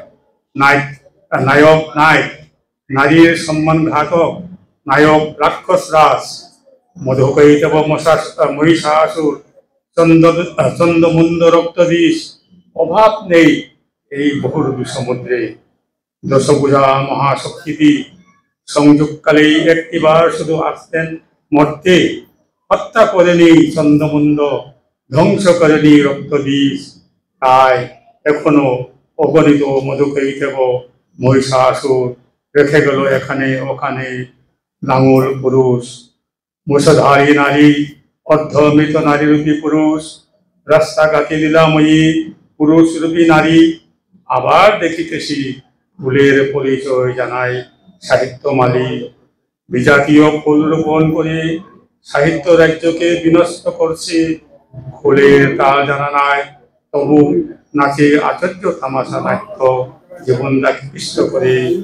নায়ক, নায়ক নায়ক, নারীর সম্মানঘাতক নায়ক রাক্ষস রাজ, মধুকৈতব মশা-, মহিষাসুর, চন্দ্র, চন্দ্রমুণ্ড রক্তবিষ, অভাব নেই এই বহুরূপী সমুদ্রে। দশভুজা মহাশক্তিটি সংযোগকালেই একটিবার শুধু আসতেন মর্তে, হত্যা করেনি চন্দ্রমুণ্ড, ধ্বংস করেনি রক্তবিষ। তাই এখনো অগণিত মধুকৈতব মহিষাসুর রেখে গেল এখানে ওখানে লাঙল পুরুষ। মুষধারী নারী, অর্ধমৃত নারীরূপী পুরুষ, রাস্তাঘাটে লীলাময়ী পুরুষ রূপী নারী, আবার দেখিতেছি ফুলের পরিচয় জানায় সাহিত্য মালি। বিজাতীয় ফুল রোপণ করে সাহিত্য রাজ্যকে বিনষ্ট করছে ফুলের তাল জানা নাই, তবু নাচে আচার্য তামাশা নাট্য জীবনটাকে পিষ্ট করে।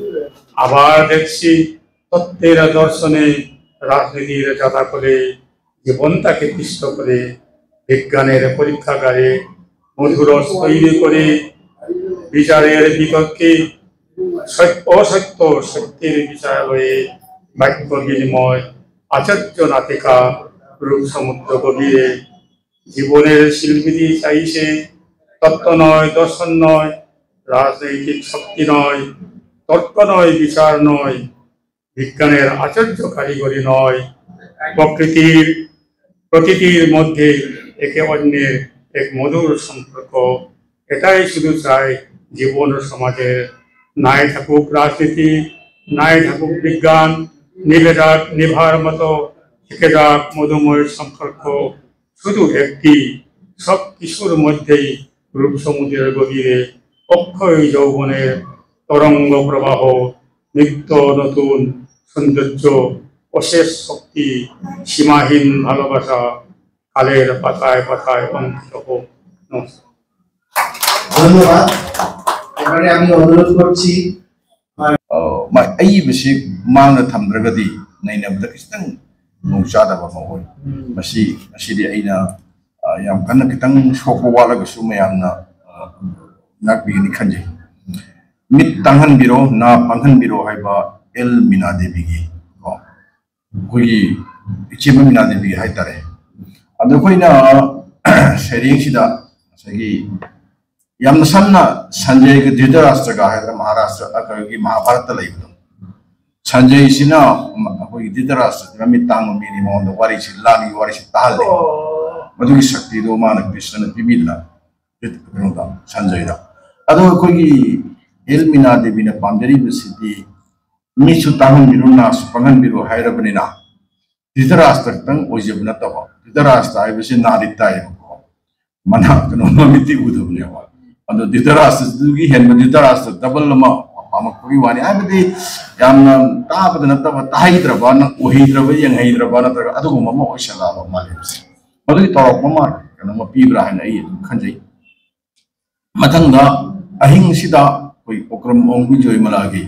আবার দেখছি তত্ত্বের দর্শনে রাজনীতির জাতা করে জীবনটাকে পিষ্ট করে, বিজ্ঞানের পরীক্ষাগারে মধুরস তৈরি করে বিচারের বিতর্কে সত্য অসত্য সত্যের বিচার হয়ে বাক্য বিনিময় আচার্য নাটিকা রূপ সমুদ্র গভীরে। জীবনের শিল্পীতি চাইছে তত্ত্ব নয়, দর্শন নয়, রাজনৈতিক শক্তি নয়, তর্ক নয়, বিচার নয়, বিজ্ঞানের আচার্য কারিগরি নয়। প্রকৃতির প্রকৃতির মধ্যে একে অন্যের এক মধুর সম্পর্ক, এটাই শুধু চাই জীবন ও সমাজের। নাই থাকুক রাজনীতি, নাই থাকুক বিজ্ঞান, নিভে যাক নিভার মতো, থেকে যাক মধুময় সম্পর্ক। শুধু একটি, সব কিছুর মধ্যেই রূপ সমুদ্রের গভীরে অক্ষয় যৌবনের তরঙ্গ প্রবাহ, নিত্য নতুন সৌন্দর্য, অশেষ শক্তি, সীমাহীন ভালোবাসা, কালের পাতায় পাতায় অঙ্কিত হোক। নমস্কার। ধন্যবাদ। এবারে আমি অনুরোধ করছি, ꯑ, ꯃ-, ꯑꯏꯕꯁꯤ ꯃꯥꯡꯗ ꯊꯝꯗ꯭ꯔꯒꯗꯤ ꯅꯩꯅꯕꯗ ꯈꯤꯇꯪ ꯈꯨꯗꯣꯡ ꯆꯥꯗꯕ ꯑꯃ ꯑꯣꯏ꯫ ꯃꯁꯤ, ꯃꯁꯤꯗꯤ ꯑꯩꯅ, ꯑ, ꯌꯥꯝ ꯀꯟꯅ ꯈꯤꯇꯪ ꯁꯣꯛꯄ ꯋꯥꯠꯂꯒꯁꯨ ꯃꯌꯥꯝꯅ, ꯑ, ꯉꯥꯛꯄꯤꯒꯅꯤ ꯈꯟꯖꯩ꯫ "ꯃꯤꯠ ꯇꯥꯡꯍꯟꯕꯤꯔꯣ, ꯅꯥ ꯄꯪꯍꯟꯕꯤꯔꯣ" ꯍꯥꯏꯕ ꯑꯦꯜ ꯃꯤꯅꯥ ꯗꯦꯕꯤꯒꯤ, ꯀꯣ, ꯑꯩꯈꯣꯏꯒꯤ ꯏꯆꯦ ꯃꯃꯤꯅꯥ ꯗꯦꯕꯤ ꯍꯥꯏꯇꯥꯔꯦ꯫ ꯑꯗꯣ ꯑꯩꯈꯣꯏꯅ ꯁꯩꯔꯦꯡꯁꯤꯗ ꯉꯁꯥꯏꯒꯤ ꯌꯥꯝꯅ ꯁꯝꯅ ꯁꯟꯖꯌꯒ ꯙ꯭ꯔꯤꯇꯔꯥꯁꯇ꯭ꯔꯒ ꯍꯥꯏꯗꯅ ꯃꯍꯥꯔꯥꯁꯇ꯭ꯔ, ꯑꯩꯈꯣꯏꯒꯤ ꯃꯍꯥꯚꯥꯔꯠꯇ ꯂꯩꯕꯗꯣ, ꯁꯟꯖꯌꯁꯤꯅ ꯑꯩꯈꯣꯏꯒꯤ ꯙ꯭ꯔꯤꯇꯔꯥꯁꯇ꯭ꯔꯁꯤ ꯃꯃꯤꯠ ꯇꯥꯡꯕ ꯃꯤꯅꯤ, ꯃꯉꯣꯟꯗ ꯋꯥꯔꯤꯁꯤ ꯂꯥꯟꯒꯤ ꯋꯥꯔꯤꯁꯤ ꯇꯥꯍꯜꯂꯤ꯫ ꯃꯗꯨꯒꯤ ꯁꯛꯇꯤꯗꯣ ꯃꯥꯅ ꯀ꯭ꯔꯤꯁꯅꯅ ꯄꯤꯕꯤꯗꯅ ꯀꯩꯅꯣꯗ ꯁꯟꯖꯌꯗ꯫ ꯑꯗꯣ ꯑꯩꯈꯣꯏꯒꯤ ꯑꯦꯜ ꯃꯤꯅꯥ ꯗꯦꯕꯤꯅ ꯄꯥꯝꯖꯔꯤꯕꯁꯤꯗꯤ ꯃꯤꯠꯁꯨ ꯇꯥꯡꯍꯟꯕꯤꯔꯣ, ꯅꯥꯁꯨ ꯄꯪꯍꯟꯕꯤꯔꯣ ꯍꯥꯏꯔꯕꯅꯤꯅ ꯙ꯭ꯔꯤꯇꯔꯥꯁꯇ꯭ꯔ ꯈꯛꯇꯪ ꯑꯣꯏꯖꯕ ꯅꯠꯇꯕ, ꯙ꯭ꯔꯤꯇꯔꯥꯁꯇ꯭ꯔ ꯍꯥꯏꯕꯁꯤ ꯅꯥꯗꯤ ꯇꯥꯏꯌꯦꯕꯀꯣ, ꯃꯅꯥ ꯀꯩꯅꯣ ꯃꯃꯤꯠꯇꯤ ꯎꯗꯕꯅꯦꯕ꯫ ꯑꯗꯣ ꯙ꯭ꯔꯤꯇꯔꯥꯁꯇ꯭ꯔꯗꯨꯒꯤ ꯍꯦꯟꯕ ꯙ꯭ꯔꯤꯇꯔꯥꯁꯇ꯭ꯔ ꯗꯕꯜ ꯑꯃ ꯄꯥꯝꯃꯛꯄꯒꯤ ꯋꯥꯅꯤ꯫ ꯍꯥꯏꯕꯗꯤ ꯌꯥꯝꯅ ꯇꯥꯕꯗ ꯅꯠꯇꯕ, ꯇꯥꯍꯩꯗ꯭ꯔꯕ, ꯅꯪ ꯎꯍꯩꯗ꯭ꯔꯕ, ꯌꯦꯡꯍꯩꯗ꯭ꯔꯕ ꯅꯠꯇ꯭ꯔꯒ ꯑꯗꯨꯒꯨꯝꯕ ꯑꯃ ꯑꯣꯏꯁꯜꯂꯛꯑꯕ ꯃꯥꯂꯦꯝꯁꯦ꯫ ꯃꯗꯨꯒꯤ ꯇꯧꯔꯛꯄ ꯑꯃ ꯀꯩꯅꯣꯝꯃ ꯄꯤꯕ꯭ꯔꯥ ꯍꯥꯏꯅ ꯑꯩ ꯑꯗꯨꯝ ꯈꯟꯖꯩ꯫ ꯃꯊꯪꯗ ꯑꯍꯤꯡꯁꯤꯗ ꯑꯩꯈꯣꯏ ꯑꯣꯀ꯭ꯔꯝ ꯑꯣꯡꯕꯤ ꯖꯣꯏꯃꯂꯥꯒꯤ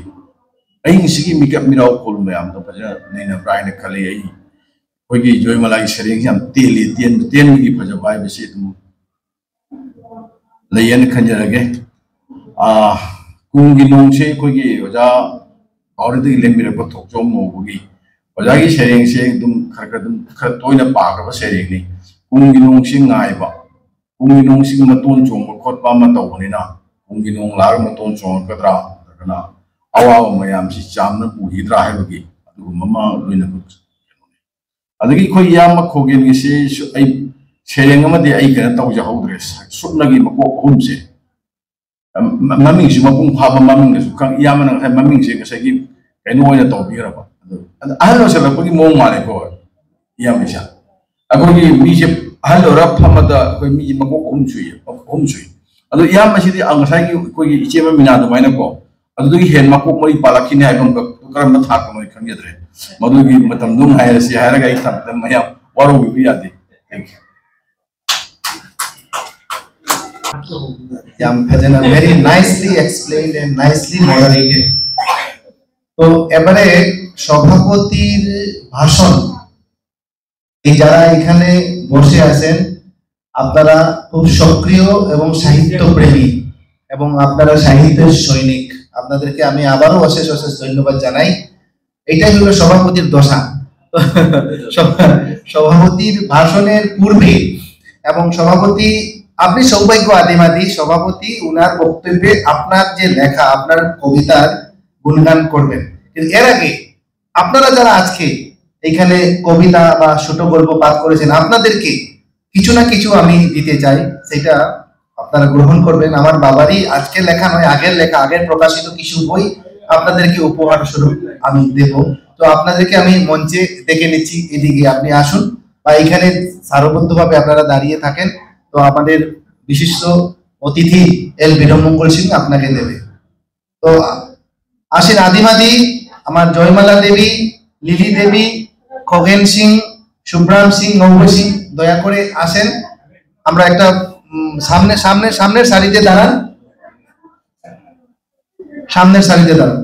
ꯑꯍꯤꯡꯁꯤꯒꯤ ꯃꯤꯀꯞ ꯃꯤꯔꯥꯎ ꯈꯣꯜ ꯃꯌꯥꯝꯗꯣ ꯐꯖꯅ ꯅꯩꯅꯕ꯭ꯔꯥ ꯍꯥꯏꯅ ꯈꯜꯂꯤ꯫ ꯑꯩ ꯑꯩꯈꯣꯏꯒꯤ ꯖꯣꯏꯃꯂꯥꯒꯤ ꯁꯩꯔꯦꯡꯁꯤ ꯌꯥꯝ ꯇꯦꯜꯂꯤ, ꯇꯦꯟ-, ꯇꯦꯟꯕꯒꯤ ꯐꯖꯕ ꯍꯥꯏꯕꯁꯤ ꯑꯗꯨꯝ ꯂꯩꯌꯦꯅ ꯈꯟꯖꯔꯒꯦ꯫ ꯑꯥ, ꯀꯨꯝꯒꯤ ꯅꯣꯡꯁꯦ ꯑꯩꯈꯣꯏꯒꯤ ꯑꯣꯖꯥ ꯄꯥꯎꯔꯩꯗꯒꯤ ꯂꯦꯡꯕꯤꯔꯛꯄ ꯊꯣꯛꯆꯣꯝ ꯉꯧꯕꯒꯤ ꯑꯣꯖꯥꯒꯤ ꯁꯩꯔꯦꯡꯁꯦ ꯑꯗꯨꯝ ꯈꯔ ꯈꯔ ꯑꯗꯨꯝ ꯈꯔ ꯇꯣꯏꯅ ꯄꯥꯈ꯭ꯔꯕ ꯁꯩꯔꯦꯡꯅꯤ꯫ ꯀꯨꯝꯒꯤ ꯅꯣꯡꯁꯤ ꯉꯥꯏꯕ, ꯀꯨꯝꯒꯤ ꯅꯣꯡꯁꯤꯒꯤ ꯃꯇꯣꯟ ꯆꯣꯡꯕ ꯈꯣꯠꯄ ꯑꯃ ꯇꯧꯕꯅꯤꯅ, ꯀꯨꯝꯒꯤ ꯅꯣꯡ ꯂꯥꯛꯑꯒ ꯃꯇꯣꯟ ꯆꯣꯡꯉꯛꯀꯗ꯭ꯔꯥ, ꯅꯠꯇ꯭ꯔꯒꯅ ꯑꯋꯥꯕ ꯃꯌꯥꯝꯁꯤ ꯆꯥꯝꯅ ꯄꯨꯈꯤꯗ꯭ꯔꯥ ꯍꯥꯏꯕꯒꯤ ꯑꯗꯨꯒꯨꯝꯕ ꯑꯃ ꯂꯣꯏꯅꯕ꯫ ꯑꯗꯒꯤ ꯑꯩꯈꯣꯏ ꯏꯌꯥꯝꯕ ꯈꯣꯒꯦꯟꯒꯤꯁꯤ ꯁꯨ-, ꯑꯩ ꯁꯩꯔꯦꯡ ꯑꯃꯗꯤ ꯑꯩ ꯀꯩꯅꯣ ꯇꯧꯖꯍꯧꯗ꯭ꯔꯦ, ꯁꯨꯞꯅꯒꯤ ꯃꯀꯣꯛ ꯑꯍꯨꯝꯁꯦ꯫ ꯃ-, ꯃꯃꯤꯡꯁꯤ ꯃꯄꯨꯡ ꯐꯥꯕ ꯃꯃꯤꯡꯗꯁꯨ ꯈꯪ-, ꯏꯌꯥꯝꯕꯅ ꯉꯁꯥꯏ ꯃꯃꯤꯡꯁꯦ ꯉꯁꯥꯏꯒꯤ ꯀꯩꯅꯣ ꯑꯣꯏꯅ ꯇꯧꯕꯤꯈ꯭ꯔꯕ꯫ ꯑꯗꯨ, ꯑꯗꯨ ꯑꯍꯜ ꯑꯣꯏꯁꯜꯂꯛꯄꯒꯤ ꯃꯑꯣꯡ ꯃꯥꯜꯂꯦꯀꯣ, ꯏꯌꯥꯝꯕꯁꯦ꯫ ꯑꯩꯈꯣꯏꯒꯤ ꯃꯤꯁꯦ ꯑꯍꯜ ꯑꯣꯏꯔ ꯐꯝꯕꯗ ꯑꯩꯈꯣꯏ ꯃꯤꯁꯦ ꯃꯀꯣꯛ ꯑꯍꯨꯝ ꯁꯨꯏ, ꯑꯍꯨꯝ ꯁꯨꯏ꯫ ꯑꯗꯣ ꯏꯌꯥꯝꯕꯁꯤꯗꯤ, ꯑ, ꯉꯁꯥꯏꯒꯤ ꯑꯩꯈꯣꯏꯒꯤ ꯏꯆꯦ ꯃꯃꯤꯅꯥ ꯑꯗꯨꯃꯥꯏꯅꯀꯣ, ꯑꯗꯨꯗꯒꯤ ꯍꯦꯟ ꯃꯀꯣꯛ ꯃꯔꯤ ꯄꯥꯜꯂꯛꯈꯤꯅꯤ ꯍꯥꯏꯕ ꯑꯃꯒ ꯀꯔꯝꯕ ꯊꯥꯛꯇꯅꯣ ꯑꯩ ꯈꯪꯖꯗ꯭ꯔꯦ꯫ ꯃꯗꯨꯒꯤ ꯃꯇꯝꯗꯣ ꯉꯥꯏꯔꯁꯤ ꯍꯥꯏꯔꯒ ꯑꯩ ꯊꯝꯕꯗ ꯃꯌꯥꯝ ꯋꯥꯔꯧꯕꯤꯕ ꯌꯥꯗꯦ꯫ Thank you. ꯌꯥꯝ ꯐꯖꯅ, very nicely explained and nicely moderated. তো এবারে সভাপতির ভাষণ, এই যারা এখানে বসে আছেন, আপনারা খুব সক্রিয় এবং সাহিত্য প্রেমী এবং আপনারা সাহিত্যের সৈনিক। আপনাদেরকে আমি আবারও অশেষ অশেষ ধন্যবাদ জানাই। এটাই হলো সভাপতির দশা। সভা-, সভাপতির ভাষণের পূর্বে এবং সভাপতি, আপনি সৌভাগ্য আদিমাদি, সভাপতি ওনার বক্তব্যে আপনার যে লেখা, আপনার কবিতার গুণগান করবেন, কিন্তু এর আগে আপনারা যারা আজকে এখানে কবিতা বা ছোট গল্প পাঠ করেছেন, আপনাদেরকে কিছু না কিছু আমি দিতে চাই, সেটা আপনারা গ্রহণ করবেন। আমার বাবারই আজকের লেখা নয়, আগের লেখা, আগের প্রকাশিত কিছু বই আপনাদেরকে উপহার স্বরূপ আমি দেব। তো আপনাদেরকে আমি মঞ্চে ডেকে নিচ্ছি, এদিকে আপনি আসুন বা এখানে সারিবদ্ধভাবে আপনারা দাঁড়িয়ে থাকেন। তো আমাদের বিশিষ্ট অতিথি এল বিরমঙ্গল সিং আপনাকে দেবে। তো আসেন আদিমাদি, আমার জয়মালা দেবী, লিলি দেবী, খগেন সিং, শুভ্রাম সিং, নৌব সিং, দয়া করে আসেন। আমরা একটা উম, সামনে সামনে সামনের সারিতে দাঁড়ান, সামনের সারিতে দাঁড়ান।